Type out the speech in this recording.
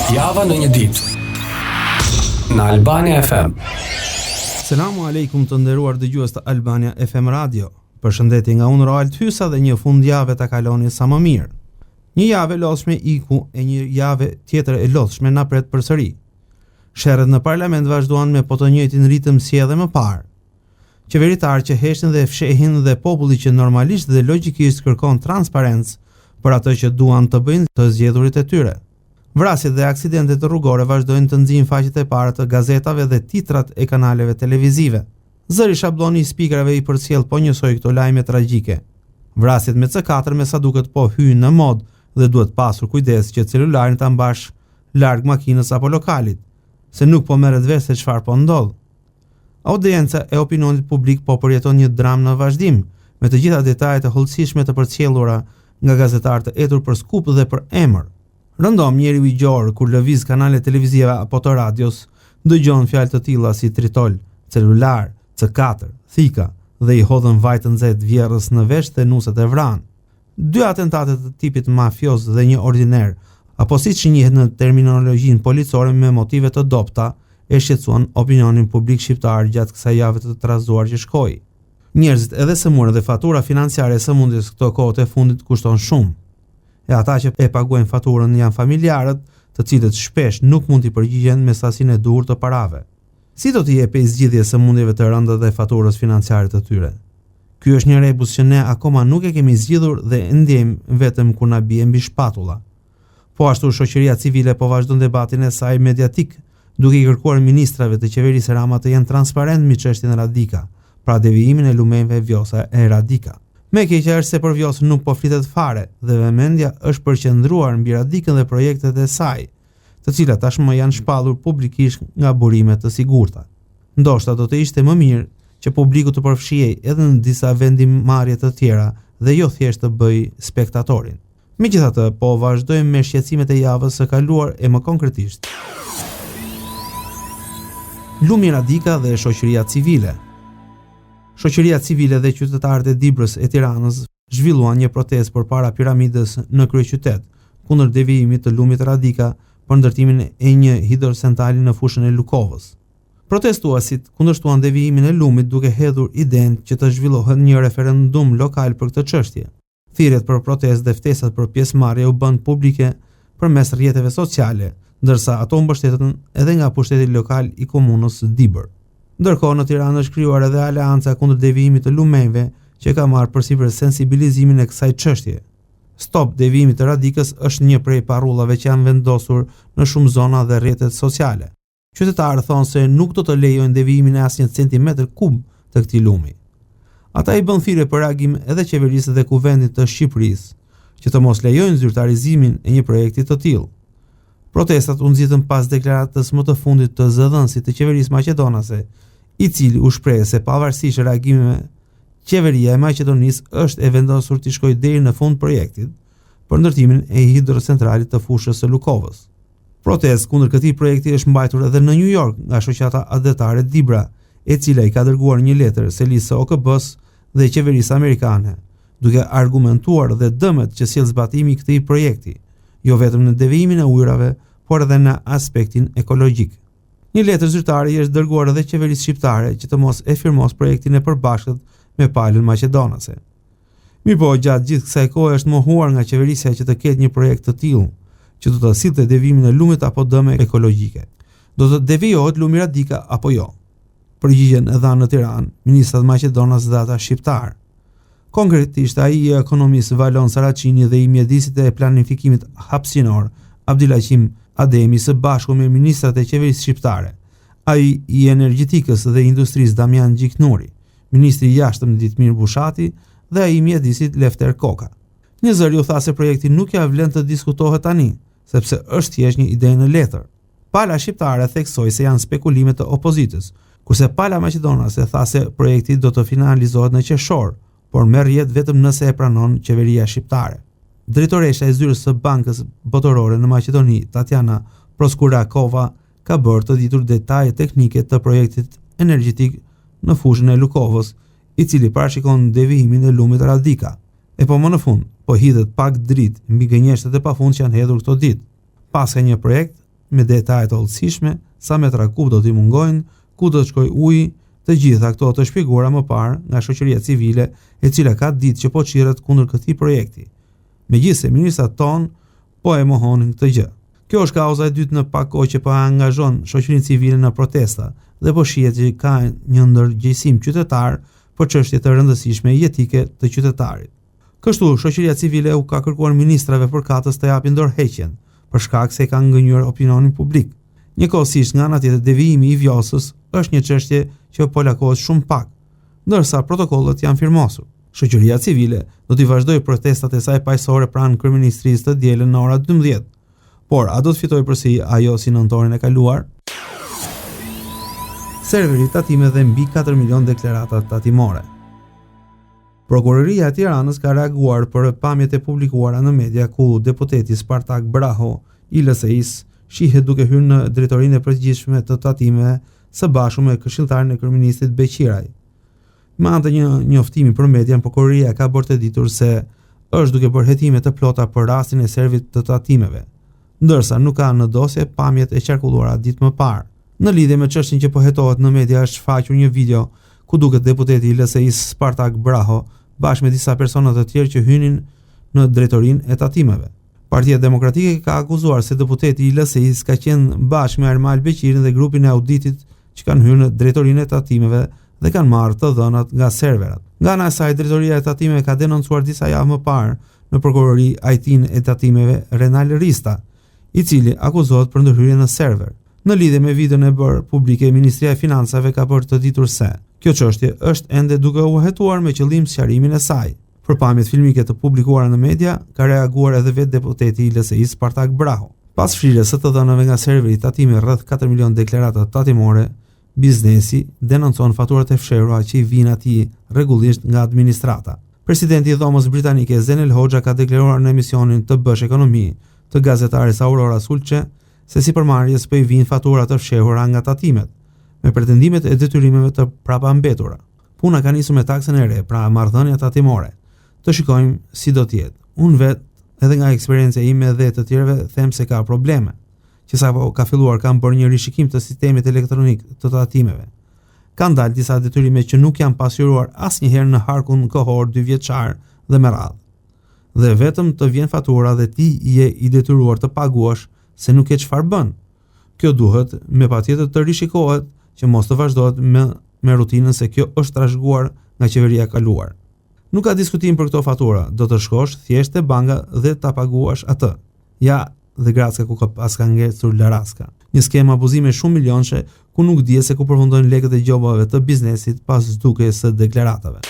Java në një ditë. Në Albania FM. Selamu alejkum të nderuar dëgjues të Albania FM Radio. Përshëndetje nga unë Roald Hysa dhe një fundjavë ta kaloni sa më mirë. Një javë e lodhshme iku e një javë tjetër e lodhshme na pret përsëri. Sherret në parlament vazhduan me po të njëjtin ritëm si edhe më parë. Qeveritarë që heshtin dhe fshehin dhe populli që normalisht dhe logjikisht kërkon transparencë për atë që duan të bëjnë të zgjedhurit e tyre. Vrasjet dhe aksidentet rrugore vazhdojnë të nxijnë faqet e para të gazetave dhe titrat e kanaleve televizive. Zëri shablloni i spikerave i përcjell po njësoj këto lajme tragjike. Vrasjet me C4 me sa duket po hyjnë në modë dhe duhet pasur kujdes që celularin ta mbash larg makinës apo lokalit, se nuk po merret vesh se çfarë po ndodh. Audienca e opinionit publik po përjeton një dramë në vazhdim, me të gjitha detajet e hollësishme të përcjellura nga gazetarë të etur për skup dhe për emër. Rëndom njeriu i gjorë kur lëviz kanalet televizive apo të radios, dëgjon fjalë të tilla si tritol, celular, C4, thika dhe i hodhën vaj të nxehtë vjehrrës në vesh dhe nuset e vranë. Dy atentate të tipit mafioz dhe një ordiner, apo siç njihet në terminologjinë policore me motive të dobëta, e shqetësuan opinionin publik shqiptar gjatë kësaj jave të trazuar që shkoi. Njerëzit edhe sëmuren dhe fatura financiare e sëmundjes këto kohët e fundit kushton shumë. E ata që e paguajnë faturën janë familjarët, të cilët shpesh nuk mund t'i përgjigjen me sasinë e duhur të parave. Si do t'i jepej zgjidhje sëmundjeve të rënda dhe faturës financiare të tyre? Ky është një rebus që ne akoma nuk e kemi zgjidhur dhe e ndjejmë vetëm kur na bie mbi shpatulla. Po ashtu shoqëria civile po vazhdon debatin e saj mediatik, duke i kërkuar ministrave të qeverisë Rama të jenë transparent mbi çështjen Radika, pra devijimin e lumenjve Vjosa e Radika. Më e keqja është se për Vjosën nuk po flitet fare dhe vëmendja është përqendruar mbi Radikën dhe projektet e saj, të cilat tashmë janë shpallur publikisht nga burime të sigurta. Ndoshta do të ishte më mirë që publiku të përfshihej edhe në disa vendimmarrje të tjera dhe jo thjesht të bëjë spektatorin. Megjithatë, po vazhdojmë me shqetësimet e javës së kaluar e më konkretisht. Lumi Radika dhe shoqëria civile. Shoqëria civile dhe qytetarët e Dibrës e Tiranës zhvilluan një protestë përpara piramidës në kryeqytet, kundër devijimit të lumit Radika për ndërtimin e një hidrocentrali në fushën e Lukovës. Protestuesit kundërshtuan devijimin e lumit duke hedhur idenë që të zhvillohet një referendum lokal për këtë çështje. Thirrjet për protestë dhe ftesat për pjesëmarrje u bënë publike përmes rrjeteve sociale, ndërsa ato u mbështetën edhe nga pushteti lokal i komunës Dibër. Ndërkohë në Tiranë është krijuar edhe Aleanca kundër devijimit të lumenjve, që ka marrë përsipër sensibilizimin e kësaj çështjeje. Stop devijimit të Radikës është një prej parullave që janë vendosur në shumë zona dhe rrjetet sociale. Qytetarët thonë se nuk do të lejojnë devijimin e asnjë centimetër kub të këtij lumi. Ata i bënë thirrje për reagim edhe qeverisë dhe kuvendit të Shqipërisë, që të mos lejojnë zyrtarizimin e një projekti të tillë. Protestat u nxitën pas deklaratës më të fundit të zëdhënësit të qeverisë maqedonase, i cili u shpreh se pavarësisht reagimeve, qeveria e Maqedonisë është e vendosur t'i shkojë deri në fund projektit për ndërtimin e hidrocentralit të fushës së Lukovës. Protestë kundër këtij projekti është mbajtur edhe në New York nga shoqata atdhetare Dibra, e cila i ka dërguar një letër selisë së OKB-së dhe qeverisë amerikane, duke argumentuar dhe dëmet që sjell zbatimi i këtij projekti, jo vetëm në devijimin e ujërave, por edhe në aspektin ekologjik. Një letër zyrtare i është dërguar edhe qeverisë shqiptare që të mos e firmosë projektin e përbashkët me palën maqedonase. Mirëpo, gjatë gjithë kësaj kohe është mohuar nga qeverisja që të ketë një projekt të tillë, që do të sillte devijimin e lumit apo dëme ekologjike. Do të devijohet lumi Radika apo jo? Përgjigjen e dhanë në Tiranë, ministrat maqedonas dhe ata shqiptarë. Konkretisht ai i ekonomisë Valon Saraçini dhe i mjedisit e planifikimit hapësinor Abdylaqim Ademi së bashku me ministrat e qeverisë shqiptare, ai i energjetikës dhe industrisë Damian Gjiknuri, ministri i Jashtëm Ditmir Bushati dhe ai i Mjedisit Lefter Koka. Njëzëri u tha se projekti nuk ia vlen të diskutohet tani, sepse është thjesht një ide në letër. Pala shqiptare theksoi se janë spekulime të opozitës, kurse pala maqedonase tha se projekti do të finalizohet në qershor, por merr jetë vetëm nëse e pranon qeveria shqiptare. Drejtoresha e zyrës së Bankës Botërore në Maqedoni, Tatjana Proskurakova, ka bërë të ditur detajet teknike të projektit energjetik në fushën e Lukovës, i cili parashikon devijimin e lumit Radika. E po më në fund, po hidhet pak dritë mbi gënjeshtrat e pafund që janë hedhur këto ditë. Paska një projekt me detaje të hollësishme, sa metra kub do t'i mungojnë, ku do të shkojë uji, të gjitha këto të shpjeguara më parë nga shoqëria civile, e cila ka ditë që po çirret kundër këtij projekti. Megjithëse ministrat tonë po e mohonin këtë gjë. Kjo është kauza e dytë në pak kohë që po e angazhon shoqërinë civile në protesta dhe po shihet që ka një ndërgjegjësim qytetar për çështje të rëndësishme jetike të qytetarit. Kështu, shoqëria civile u ka kërkuar ministrave përkatës të japin dorëheqjen, për shkak se kanë gënjyer opinionin publik. Njëkohësisht, nga ana tjetër, devijimi i Vjosës është një çështje që po lakohet shumë pak, ndërsa protokollet janë firmosur. Shoqëria civile do t'i vazhdojë protestat e saj paqësore pranë kryeministrisë të dielën në ora 12. Por, a do të fitojë përsëri ajo si nëntorin e kaluar? Serveri i tatimeve dhe mbi 4 milion deklarata tatimore. Prokuroria e Tiranës ka reaguar për pamjet e publikuara në media ku deputeti Spartak Braho i LSI-së shihet duke hyrë në drejtorinë e përgjithshme të tatimeve së bashku me këshilltarin e kryeministrit Beqiraj. Me anë të një njoftimi për median, prokuroria ka bërë të ditur se është duke bërë hetime të plota për rastin e serverit të tatimeve, ndërsa nuk ka në dosje pamjet e qarkulluara ditë më parë. Në lidhje me çështjen që po hetohet në media është shfaqur një video ku duket deputeti i LSI-së Spartak Braho bashkë me disa persona të tjerë që hynin në drejtorinë e tatimeve. Partia Demokratike ka akuzuar se deputeti i LSI-së ka qenë bashkë me Ermal Beqirin dhe grupin e auditit që kanë hyrë në drejtorinë e tatimeve dhe kanë marrë të dhënat nga serverat. Nga ana e saj, drejtoria e tatimeve ka denoncuar disa javë më parë në prokurori IT-n e tatimeve Renal Rista, i cili akuzohet për ndërhyrje në server. Në lidhje me videon e bërë publike, Ministria e Financave ka bërë të ditur se kjo çështje është ende duke u hetuar me qëllim sqarimin e saj. Për pamjet filmike të publikuara në media, ka reaguar edhe vetë deputeti i LSI Spartak Braho. Pas fshirjes së të dhënave nga serveri i tatimit rreth 4 milion deklarata tatimore, biznesi denoncon faturat e fshehura që i vijnë atij rregullisht nga administrata. Presidenti i Dhomës Britanike Zenel Hoxha ka deklaruar në emisionin Të bësh ekonomi të gazetares Aurora Sulçe se sipërmarrjes po i vijnë fatura të fshehura nga tatimet, me pretendimet e detyrimeve të prapambetura. Puna ka nisur me taksën e re, pra marrëdhënia tatimore. Të shikojmë si do të jetë. Unë vetë, edhe nga eksperienca ime dhe të tjerëve, them se ka probleme. Që sapo ka filluar kanë bërë një rishikim të sistemit elektronik të tatimeve. Kanë dalë disa detyrime që nuk janë pasqyruar asnjëherë në harkun kohor dy vjeçar dhe me radhë. Dhe vetëm të vjen fatura dhe ti je i detyruar të paguash se nuk ke çfarë bën. Kjo duhet me patjetër të rishikohet që mos të vazhdohet me me rutinën se kjo është trashëguar nga qeveria e kaluar. Nuk ka diskutim për këto fatura, do të shkosh thjesht te banka dhe ta paguash atë. Ja, dhe gracka ku ka paska ngecur laraska. Një skemë abuzime shumë milionëshe ku nuk dihet se ku përfundojnë lekët e gjobave të biznesit pas zhdukjes së deklaratave.